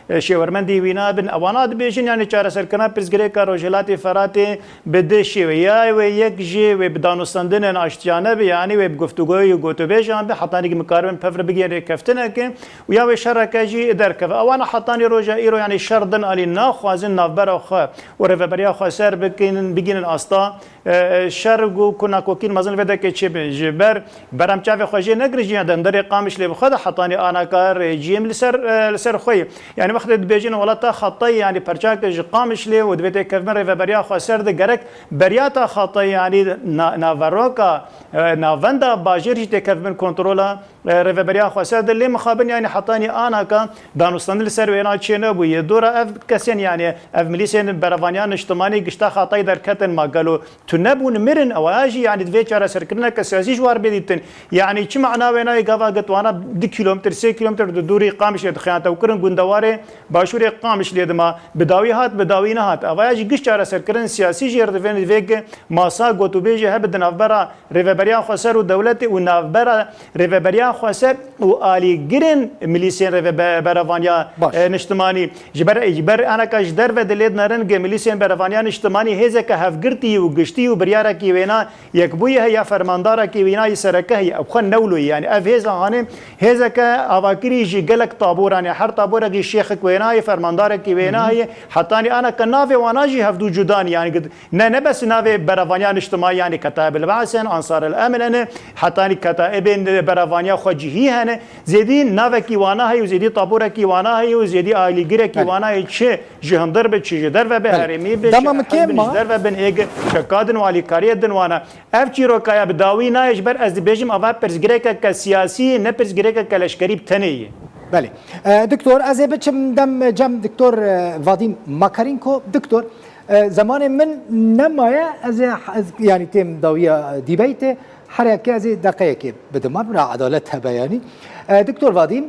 e, şêwermendî wîna bin, ewana dibêjin, yanî çareserkirina pirsgirêka Rojhilatê Feratê bi du şêwê. Ya wê yek jê wê bi danûstendinên aştiyane be, yanî wê bi guftûgoyê û gotûbêjan be, hetanî ki mikaribin pevre bigihên rêkeftinekê û ya wê şereke jî derkeve. Ewana hetanî roja îro, yanî şer din alî naxwazin navbera xwe û rêveberiya xweser bikin, bigînin asta, e, e, şer û ku nakokîn mezin li vê dekê çêbin. Ji ber berem çavê xwe jê negirin jî, ya di hundirê Qamişlê bi xwe de hetanî anaka rejîm li ser, e, li ser xwe ye. Yanî wextê dibêjin welata Xetayê, yanî perçak ji Qamişlê û divê têkevbin rêveberiya xweser de gerek beriyata Xetayê, yanî na-, naveroka, e, navenda bajêr jî têkevbin kontrola e, rêveberiya xweser de lê mixabin, yanî hetanî anaka danûstendin li ser wêna çê nebûye. Dora ev kesên, yanî ev milîsên berevaniya niştimanî gişta Xetayê derketin, ma gelo tunebûn mirin? Ewa jî, yanî divê çareserkirineke siyasî ji war bê dîtin. Yanî çi mana wêna ye gava gotwana du kîlometr, sê kîlometr di dûrî Qamişlê dixiyane tewkirin gundewarê başûrê Qamişlê dima bi dawî hat, bi dawî nehat. Ewa jî giş çareserkirin siyasî jê re divên, divê ki masa gotûbêjê hebe di navbera Rêveberiya Xweser û dewletê û navbera Rêveberiya Xweser û alîgirên milîsên rêve-, be-, berevaniya, Baş. e, niştimanî. Ji ber, ji ber aneka ji derve dilê dinerin ge milîsên berevaniya niştimanî hêzeke hevgirtî û giştî û biryarekî wêna yekbûyî heye, ya fermandarekî wêna yî sereke heye. Ew xwe newloyî, yanî ev hêza hanê hêzeke avakirî jî gelek taboran e. Her taborek jî şêxek wêna ye, fermandarekî wêna heye. Hetanî aneke navê wana jî hevdû cuda ne, yanî Ne, ne bes navê berevaniya niştimanî, yanî Ketaib el-Ba's in, Ansar el-Emn in, hetanî ketaibên berevaniya xwecihî hene. Zêdî navekî wana heye û zêdî taborekî wana heye û zêdî alîgirekî Belê. wana heye, çi ji hundir be, çi ji derve be, Belê. herêmî be, Dema çi min hizb kêm bin, ji ma? derve bin, ê çekadin û alîkariyê din wana. Ev çîrokaya bi dawî nayê, ji ber ez dibêjim ava pirsgirêkeke siyasî, ne pirsgirêkeke leşkerî bi tenê ye. Belê. E, Doktor, ez ê biçim dem cem Doktor, e, Vadim Makarenko. Doktor, e, zemanê min nemaye, ez ê, ez, yanî têm dawiya dîbeytê, her yekê ez ê deqeyekê bidim. Bira edalet hebe yanî. E, Doktor Vadim,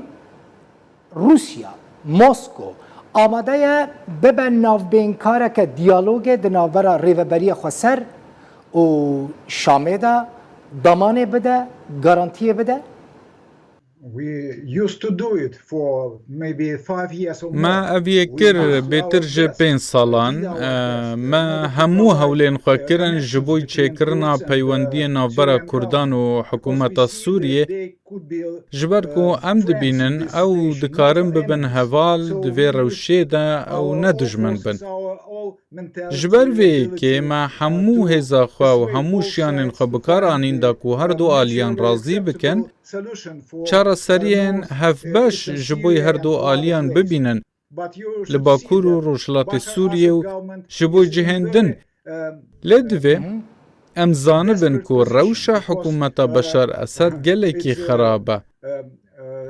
Rûsya, Mosko, amade ye bibe navbênkareke diyalogê di navbera Rêveberiya Xweser û Şamê de, damanê bide, garantiyê bide? We used to do it for maybe five years or Me more. ev yê We kir asked bêtir our ji best, pênc salan. did our Eh, best, Me not to hemû provide, hewlên xwe eh, kirin ji connections bo between çêkirina Kurds and, peywendiyê eh, navbera Syrian Kurdan gu-, û hikûmeta Sûriyê. They could be, eh, Ji ber ku eh, em friends dibînin in this ew situation dikarin and bibin so heval we di vê need rewşê de to û our ne all dijmin bin. forces, our all mentality, Ji ber vê yekê ability, me uh, hemû to hêza xwe û persuade hemû both şiyanên sides xwe bi kar and, anîn da ku her uh, du make sure aliyan we razî acceptable bikin, solution for, uh, çareseriyên both, uh, hevbeş ji bo her du aliyan bibînin li Bakur û Rojhilatê Sûriyê û ji bo cihên din. Lê divê em zanibin ku rewşa hikûmeta Beşar Esed gelekî xerab e.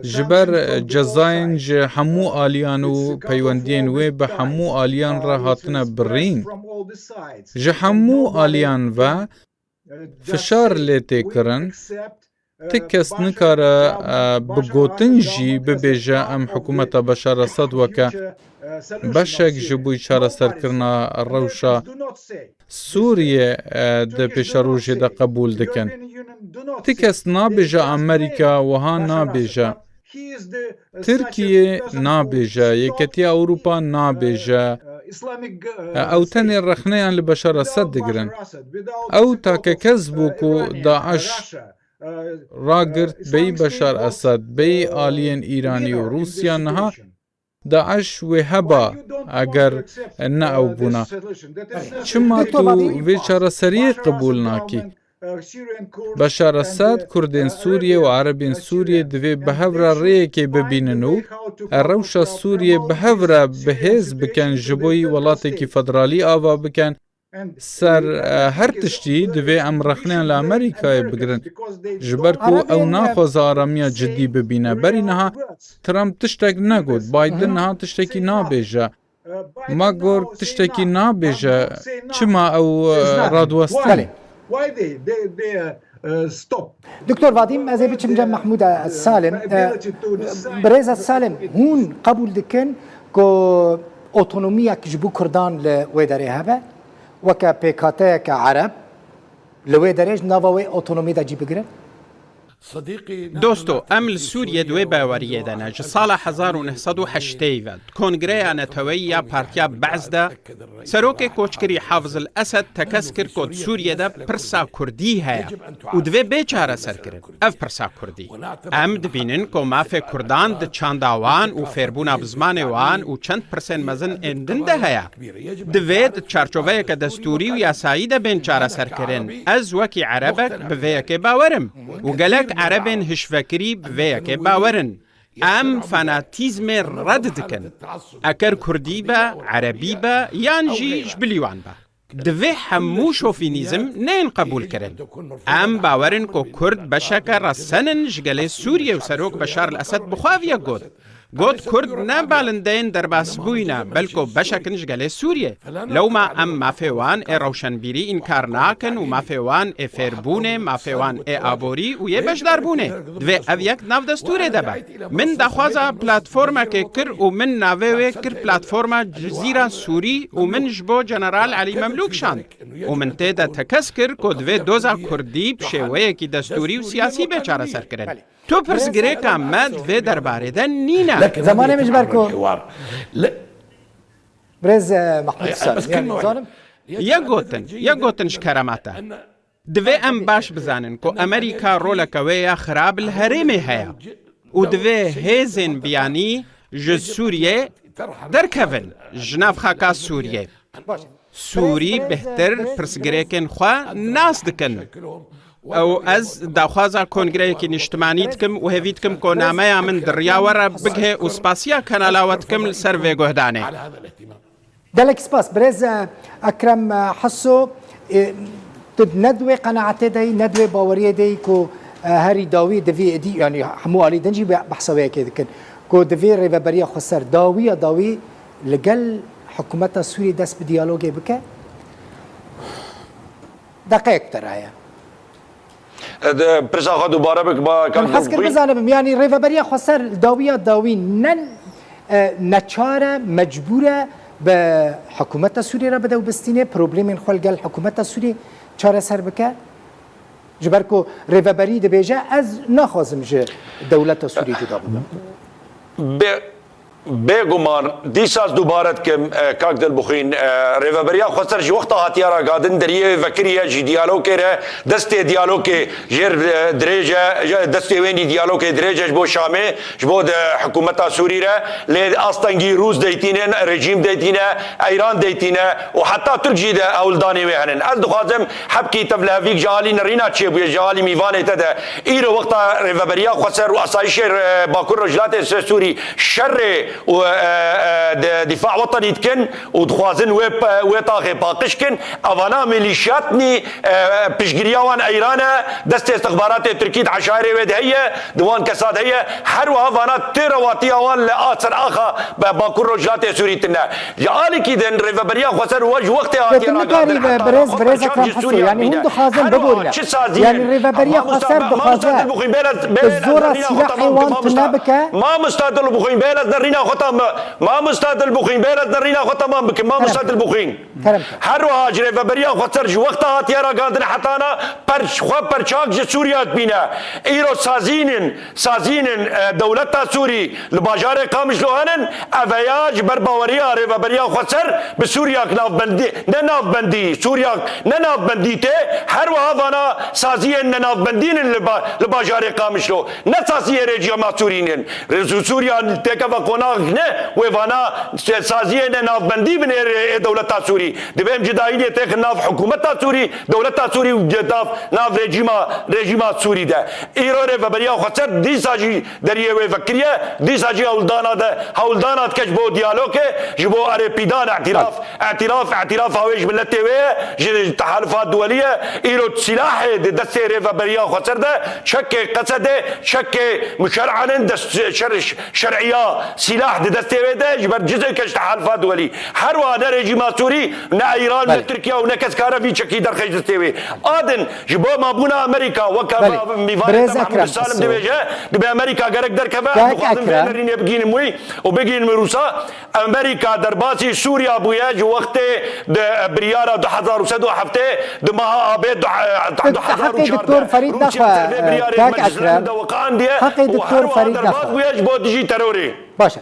Ji ber cezayên ji hemû aliyan û peywendiyên wê bi hemû aliyan re hatine birîn. Ji hemû aliyan ve fişar lê tê kirin. Ti kes nikare, e, bi gotin jî bibêje, em hikûmeta Beşar Esed weke beşek ji bo çareserkirina rewşa Sûriyê, e, di pêşerojê de qebûl dikin. Ti kes nabêje, Amerîka wiha nabêje. Tirkiye nabêje, Yeketiya Ewropa nabêje. Ew tenê rexneyan li Beşar Esed digirin. Ew takekes bû ku DAIŞ ragirt, bêyî Beşar Esed, bêyî aliyên Îranî û Rûsya niha DAIŞ wê heba eger ne ew bûna. Çima tu vê çareseriyê qebûl nakî? Beşar Esed, Kurdên Sûriyê û Erebên Sûriyê divê bi hev re rêyekê bibînin û rewşa Sûriyê bi hev re bi hêz bikin, ji bo welatekî federalî ava bikin. Ser, e, her tiştî divê em rexneyan li Amerîkayê bigirin. Ji ber ku ew naxwaze aramiya cidî bibîne. Berî niha Trump tiştek negot. Biden niha tiştekî nabêje. Magor tiştekî nabêje. Çima ew, e, radiwestin? Belê. Doktor Vadîm, ez ê biçim cem Mehmûd Salim. E, Birêz Salim, hûn qebûl dikin ku otonomiyek ji bo Kurdan li wê derê hebe? Weke pêkhateyeke Ereb li wê derê ji nava wê otonomî de cî bigire? Dosto, em li Sûriyê di wê baweriyê de ne. Ji sala hezar û neh sed û heştê ve di Kongreya Neteweyî ya Partiya Be'z de Serokê Koçkirî Hafiz el Esed tekez kir ku di Sûriyê de pirsa Kurdî heye û divê bê çareserkirin. Ev pirsa Kurdî. Em dibînin ku mafê Kurdan di çanda wan û fêrbûna bi zimanê wan û çend pirsên mezin ên din de heye. Divê di çarçoveyeke destûrî û yasayî de bên çareserkirin. Ez wekî Erebek bi vê yekê bawer im û gelek Erebên hişvekirî bi vê yekê bawer in. Em fanatîzmê red dikin. Eker Kurdî be, Erebî be yan jî ji bilî wan be. Divê hemû şofînîzm nên qebûl kirin. Em bawer in ku Kurd beşeke resen in ji gelê Sûriyê û Serok Beşar el Esed bi xwe ev yek got. Got, Kurd ne balindeyên derbasbûyî ne, belko beşek in ji gelê Sûriyê. Lewma em mafê wan ê rewşenbîrî înkar nakin û mafê wan ê fêrbûnê, mafê wan ê aborî û yê beşdarbûnê. Divê ev yek nav destûrê de be. Min daxwaza platformekê kir û min navê wê kir Platforma Cizîra Sûrî û min ji bo General Elî Memlûk şand. Û min tê de tekez kir ku divê doza Kurdî bi şêweyekî destûrî û siyasî bê çareserkirin. Tu pirsgirêka me di vê derbarê de nîne. Zemanê min ji ber ku Birêz, e, Mehmûd Sal, yani zalim. Yek gotin, yek gotin ji kerema te. Divê em baş bizanin ku Amerîka roleke wê ya xirab li herêmê heye û divê hêzên biyanî ji Sûriyê derkevin, ji nav xaka Sûriyê. Sûrî bêhtir pirsgirêkên xwe nas dikin. Ew ez daxwaza kongreyekî niştimanî dikim û hêvî dikim ku nameya min di riya we re bigihe û spasiya kanala we dikim li ser vê guhdanê. Gelek spas. Birêz, e, Ekrem, e, Heso, e, tu ne di wê qenaetê de yî, ne di wê baweriyê de yî ku, e, herî dawî di vî êdî, yanî hemû alî din jî be-, behsa wê yekê dikin, ku divê Rêveberiya Xweser dawiya dawî li gel hikûmeta Sûriyê dest bi diyalogê bike? Deqeyek te re heye. Pirsa xwe dubare bik, ba Min hez kir bizanim, yanî Rêveberiya Xweser dawiya dawî ne, e, neçar e, mecbûr e bi hikûmeta Sûriyê re bide û bistîne, problemên xwe li gel hikûmeta Sûriyê çareser bike? Ji ber ku Rêveberî dibêje, ez naxwazim ji dewleta Sûriyê cuda bibim. Bi Bêguman, dîsa ez dubare dikim, e, kak Dilbixwîn, e, Rêveberiya Xweser ji wexta hatiye ragihandin deriyê vekiriye ji diyalogê re, destê diyalogê jêr, e, dirêj e, ji destê wênî diyalogê dirêj e ji bo Şamê, ji bo de hikûmeta Sûrî re, lê astengî Rûs deytîne, rejîm deytîne, Eyran deytîne û heta Tirk jî de ewildanê wê henin. Ez dixwazim hebkî tevlihevîk ji alî nerîna çêbûye, ji alî mîvanê te de. Îro wexta Rêveberiya Xweser û Asayişê, e, Bakur Rojhilatê Sûrî şerê û, e, e, di, dîfa wetenî dikin û dixwazin wê pe-, wê taxê paqij kin. Evana milîşyat nî, e, piştgiriya wan Eyran e, destê istixbaratê Tirkî di eşarê wê de heye, di wan kesa de heye. Her wiha vana tê rewatiya wan li a ser axa be Bakur Rojhilatê Sûrî tine. Ji alîkî din Rêveberiya Xweser we ji wextê hatiye ragihandin heta niha, birêz, birêz Ekrem Heso, yanî hûn dixwazin biborîne. Yanî Rêveberiya Xweser dixwaze bi zora sîlahê wan tune bike. Mamosta Dilbixwîn, bêlez nerîna xwe tam-, Mamosta Dilbixwîn, bêlez nerîna xwe temam bikin. Mamosta Dilbixwîn. Kerem ke. Her wiha ji Rêveberiya Xweser ji wexta hatiye ragihandin hetana per-, xwe perçak ji Sûriya dibîne. Îro sazînin, sazînin, e, dewleta Sûrî li bajarê Qamişlo henin, ev heya ji ber baweriya Rêveberiya Xweser bi Sûriyak navbendî, ne navbendî, Sûriyak ne navbendî tê, her wiha vana saziyên ne navbendî nin li ba-, li bajarê Qamişlo. Ne saziyê rejîma Sûrî nin. Rêz û Sûriya têkeve qonax ne, wê vana saziyê ne navbendî bin ê, ê dewleta Sûrî. Divê em cudayînê têxin nav hikûmeta Sûrî, dewleta Sûrî û nav, nav rejîma, rejîma Sûrî de. Îro rêveberiya xweser dîsa jî deriyê wê vekiriye, dîsa jî hewldana de, hewldana dike ji bo diyalogê, ji bo erêpîdan, îtiraf, îtiraf, îtirafa wê ji miletê wê ye, ji tehalufat duwelî ye. Îro sîlahê di destê rêveberiya xweser de, çekê Qesedê, çekê muşer'an in, dest, şer, şer'iya sîlah di destê wê de, ji ber cizeke ji tehalufat duwelî. Her wiha ne rejîma Sûrî, ne Îran, ne Belê. Tirkiye û ne kes kare vî çekî derxe ji destê wê. A din, ji bo mabûna Amerîka, weke Belê. Mîvanê Birêz te Mehmûd Ekrem Salim Qeso. Dibêje, dibê Amerîka gerek derkeve, Kak dixwazim vê Ekrem. Nerînê bigînim wî û bigînim Rûsa. Amerîka derbasî Sûriya bûye ji wextê di biryara du hezar û sed û heftê, di meha Abê du, du hezar û çardeh. Heqê Doktor Ferîd Rûsya nexe, ser vê biryarê Kak meclis Ekrem. De weqandiye Heqê û Doktor her wiha Ferîd derbas nexe. Bûye ji bo dijî terorê. Baş e.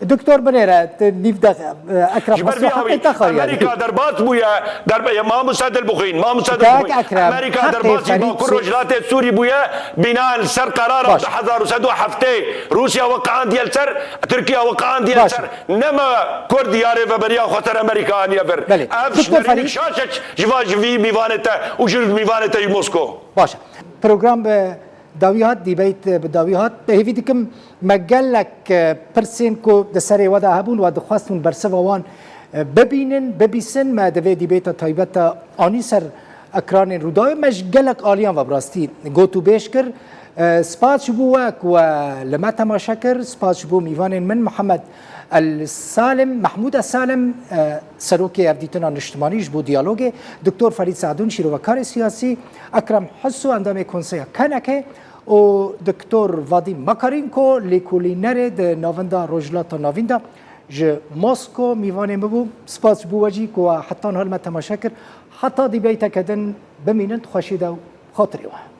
Doktor binêre, te nîv de, e, Ekrem Ji ber Xeso vî awî, heqê te xariye. Amerîka derbas bûye, derbe-, Mamoste Dilbixwîn, Mamoste Kak Dilbixwîn. Ekrem, Amerîka heqê derbasî Ferîd Bakur Rojhilatê Sûrî bûye, bînan li ser qerara Baş. Du hezar û sed û heftê Rûsya weqandiye li ser, Tirkiye weqandiye li Baş. Ser. Nema Kurd ya rêveberiya xweser Amerîka aniye vir. Belê. Ev Doktor şinerînik Ferîd. Şaş e ji va ji vî mîvanê te û ji mîvanê te ji Mosko. Baş e. Program bi dawî hat, debate bi dawî hat. Bi hêvî dikim me gelek, e, pirsên ku di serê we de hebûn, we dixwest hûn bersiva wan, e, bibînin, bibîsin. Me di vê debate taybet de anî ser ekranên Rûdawê. Me ji gelek aliyan ve bi rastî got û bêj kir. E, spas ji bo we ku we li me temaşe kir. Spas ji bo mîvanên min, Mihemed El Salim, Mehmûd El Salim, e, serokê Hevdîtina Niştimanî ji bo diyalogê, Doktor Ferîd Sadûn, şîrovekarê siyasî, Ekrem Hiso, endamê Konseya K N K û Doktor Vadîm Makarînko, lêkolînerê di Navenda Rojhilata Navîn de ji Mosko mîvanê min bû. Spas ji bo we jî ku we heta niha li me temaşe kir. Heta dîbeyteke din bimînin di xweşî de û xatirê we.